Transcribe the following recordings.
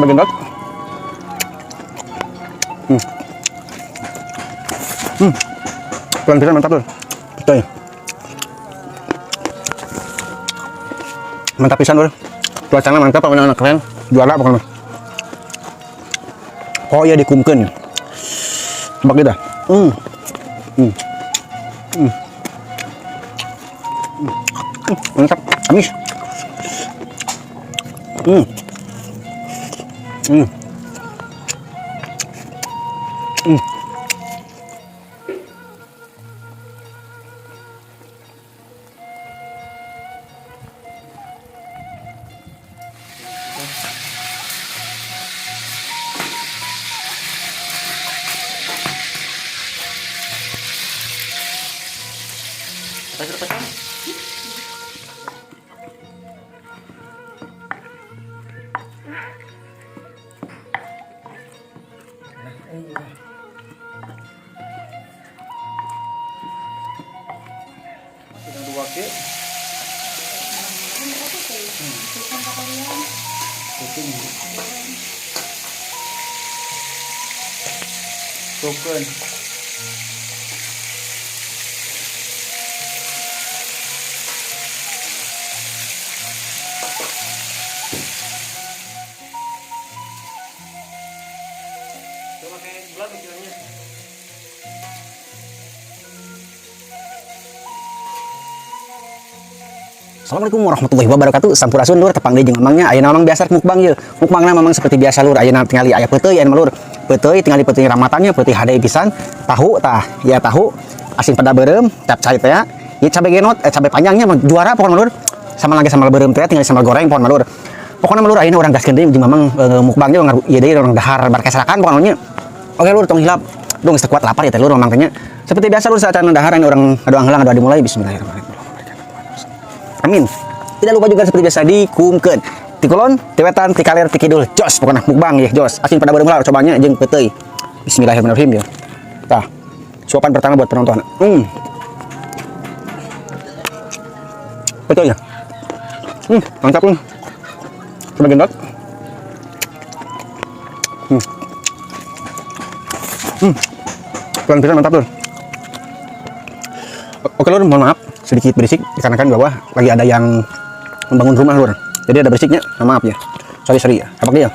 Coba gendot. Pelan-pelan mantap lur. Betul ya. Mantap pisan lur. Cuacanya mantap, pokoknya keren. Juara pokoknya. Oh iya dikumkeun. Coba kita. Mantap. Amis. Sedang dua ke. Kucing. Token. Coba kayak gula mikirnya. Assalamualaikum warahmatullahi wabarakatuh. Sampurasun lur, tepang deui jeung Mamangnya. Ayeuna Mamang biasa mukbang ye. Mukbangna Mamang seperti biasa lur. Ayeuna tingali aya peuteuy aya lur. Peuteuy tingali peuteuy ramatannya, peuteuy hade pisan. Tahu tah, ya tahu. Asin pada beureum, capcay teh ya. Ieu cabe genot, cabe panjangnya mah juara pokona lur. Sama lagi sambal beureum teh tingali sambal goreng pokona lur. Pokona lur ayeuna urang gaskeun deui jeung Mamang mukbangnya urang ieu deui urang dahar barkesrakan pokona nya. Oke lur, tong hilap. Duh, geus teu kuat lapar ya teh lur Mamang teh nya. Seperti biasa lur saat dahar ini urang ngadoa heula, ngadoa dimulai. Bismillahirrahmanirrahim. Amin. Tidak lupa juga seperti biasa dikumkeun. Ti kulon, ti wetan, ti kaler, ti kidul. Jos pokoknya mukbang ya, jos. Asin pada beureum lah cobanya jeung peuteuy. Bismillahirrahmanirrahim ya. Tah. Suapan pertama buat penonton. Peuteuy ya. Mantap lu. Coba gendot. Pelan-pelan mantap lur. Oke lur, mohon maaf sedikit berisik dikarenakan di bawah lagi ada yang membangun rumah lur. Jadi ada berisiknya, nah, maaf ya. Sorry sorry ya. Apa dia?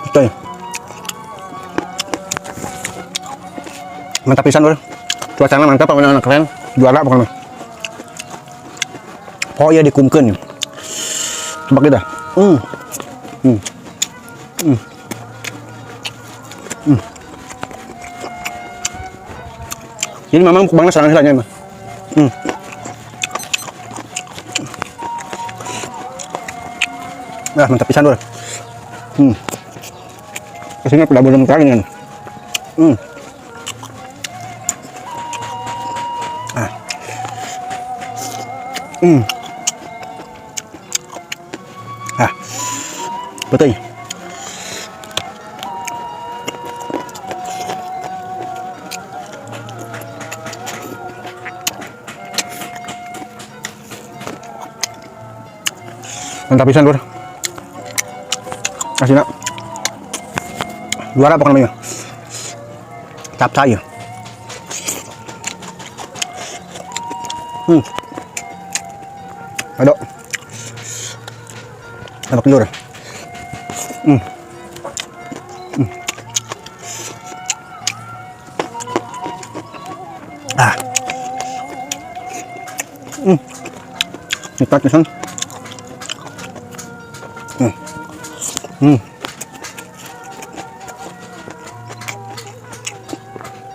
Betul ya. Mantap pisan lur. Cuacanya mantap, pokoknya keren. Juara pokoknya. Oh iya dikumkeun. Coba kita. Jadi memang mukbangnya sarang hilangnya mah. Nah, mantap pisan lur. Kesini udah belum kali kan. Ah. Ah. Betul. Mantap pisan lur. Asinna. Juara pokoknya namanya. Capcay. Aduk. Tambah telur. Ah. Nikmat pisan.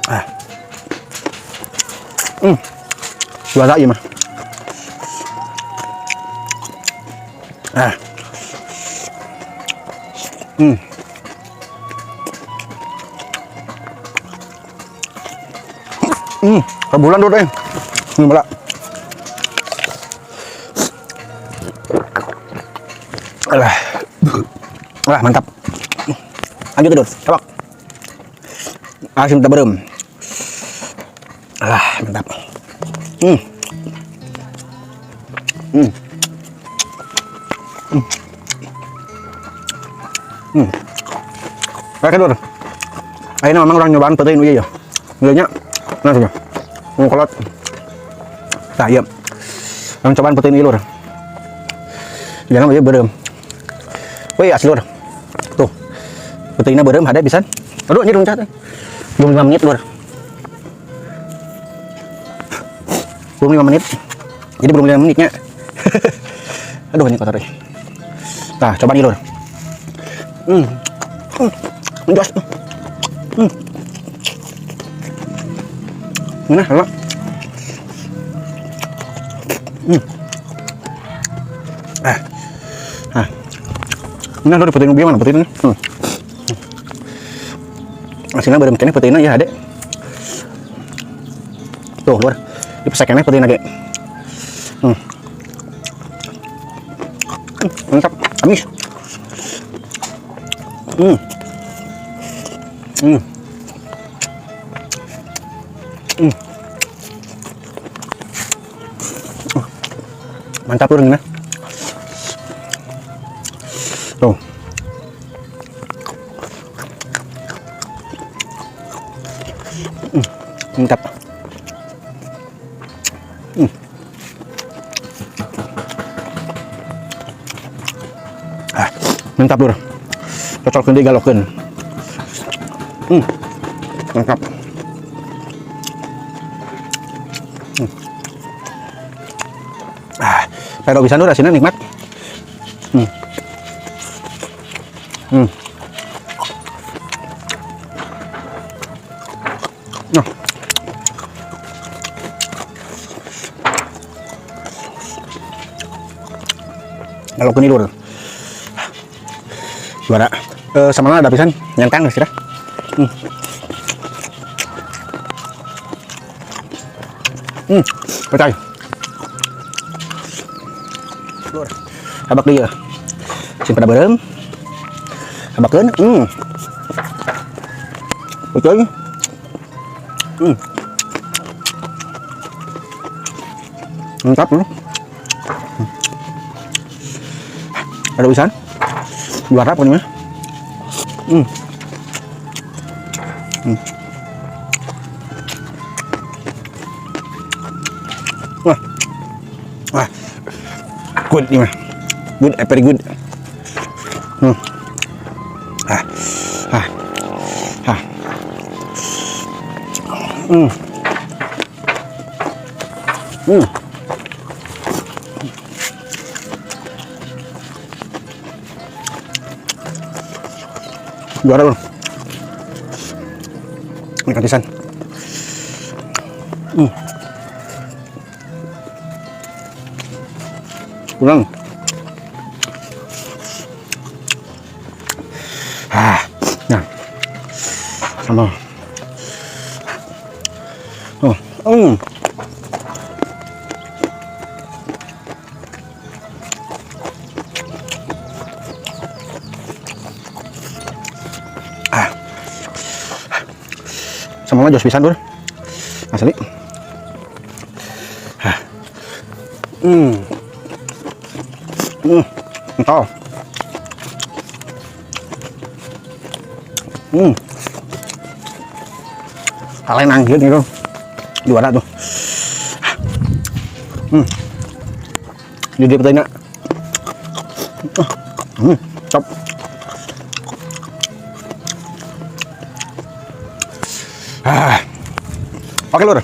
Ah. Juara ieu mah. Ah. Kebulan tuh deh. Balak. Alah. Wah, mantap. Lanjut tidur. Coba. Asin taberem. Ah, mantap. Hmm. Hmm. Hmm. Oke, lur. Ayeuna memang urang nyobaan peuteuy nu ieu ya. Ieu nya. Nah, sudah. Nu kolot. Tah, ieu. Urang cobaan peuteuy nu ieu, lur. Jangan ieu beureum. Wih, asli, lur. Tuh. Peuteuyna beureum hade pisan. Aduh, anjir loncat. Belum 5 menit, lur. Belum 5 menit. Jadi belum 5 menitnya. Aduh, ini kotor. Nah, coba nih, lur. Hmm. Jos. Hmm. Nah, enak. Hmm. Ah. Ah. Nah, lur, peuteuy mana peuteuy? Hmm. Aslinya beureum keneh peuteuy ya, adek. Tuh, lur. Dipesek keneh peuteuy ge. Hmm. Mantap, amis. Hmm. Hmm. Hmm. Mantap, lur, ini. Tuh. Mantap. Hmm. Ah, mantap, lur. Cocok deui galokeun. Mantap. Hmm. Ah, pero bisa, lur, asinnya nikmat. Hmm. Hmm. Nah. Galokeun lur. Juara. Sama ada pisan nyantang geus kira. Hmm. Hmm, percaya. Lur. Habak deui ya. Sing pada beureum. Habakeun. Hmm. Betul. Hmm. Mantap, lur. Ada pisan. Juara pokoknya. Hmm. Hmm. Wah. Wah. Good nih mah. Good, very good. Hmm. Ah. Ah. Ah. Hmm. Hmm. Juara, lur. Ini pisan. Hmm. Kurang. Ah, nah. Sama. Oh. Ah. Sama mah jos pisan, lur. Asli. Ah. Hmm. Hmm. Entah. Hmm. Kalian anjir gitu. Juara tuh. Hmm. Ini dia petainya. Hmm, top. Ah. Oke, lur.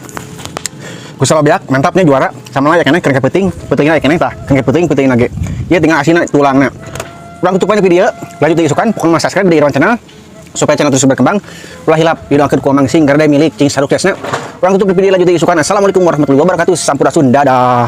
Kusaba beak, mantapnya juara. Sama lah ya keneh kerengke peuting, peutingna ya keneh tah. Kerengke peuting, peuting lagi. Ieu tinggal asina tulangna. Urang tutup aja video, lanjut di isukan, pokoknya subscribe di Irwan Channel supaya channel terus berkembang. Ulah hilap didoakeun ku Amang sing garda milik cing saruksesna. Urang tutup di video, lanjut di isukan. Assalamualaikum warahmatullahi wabarakatuh. Sampurasun, dadah.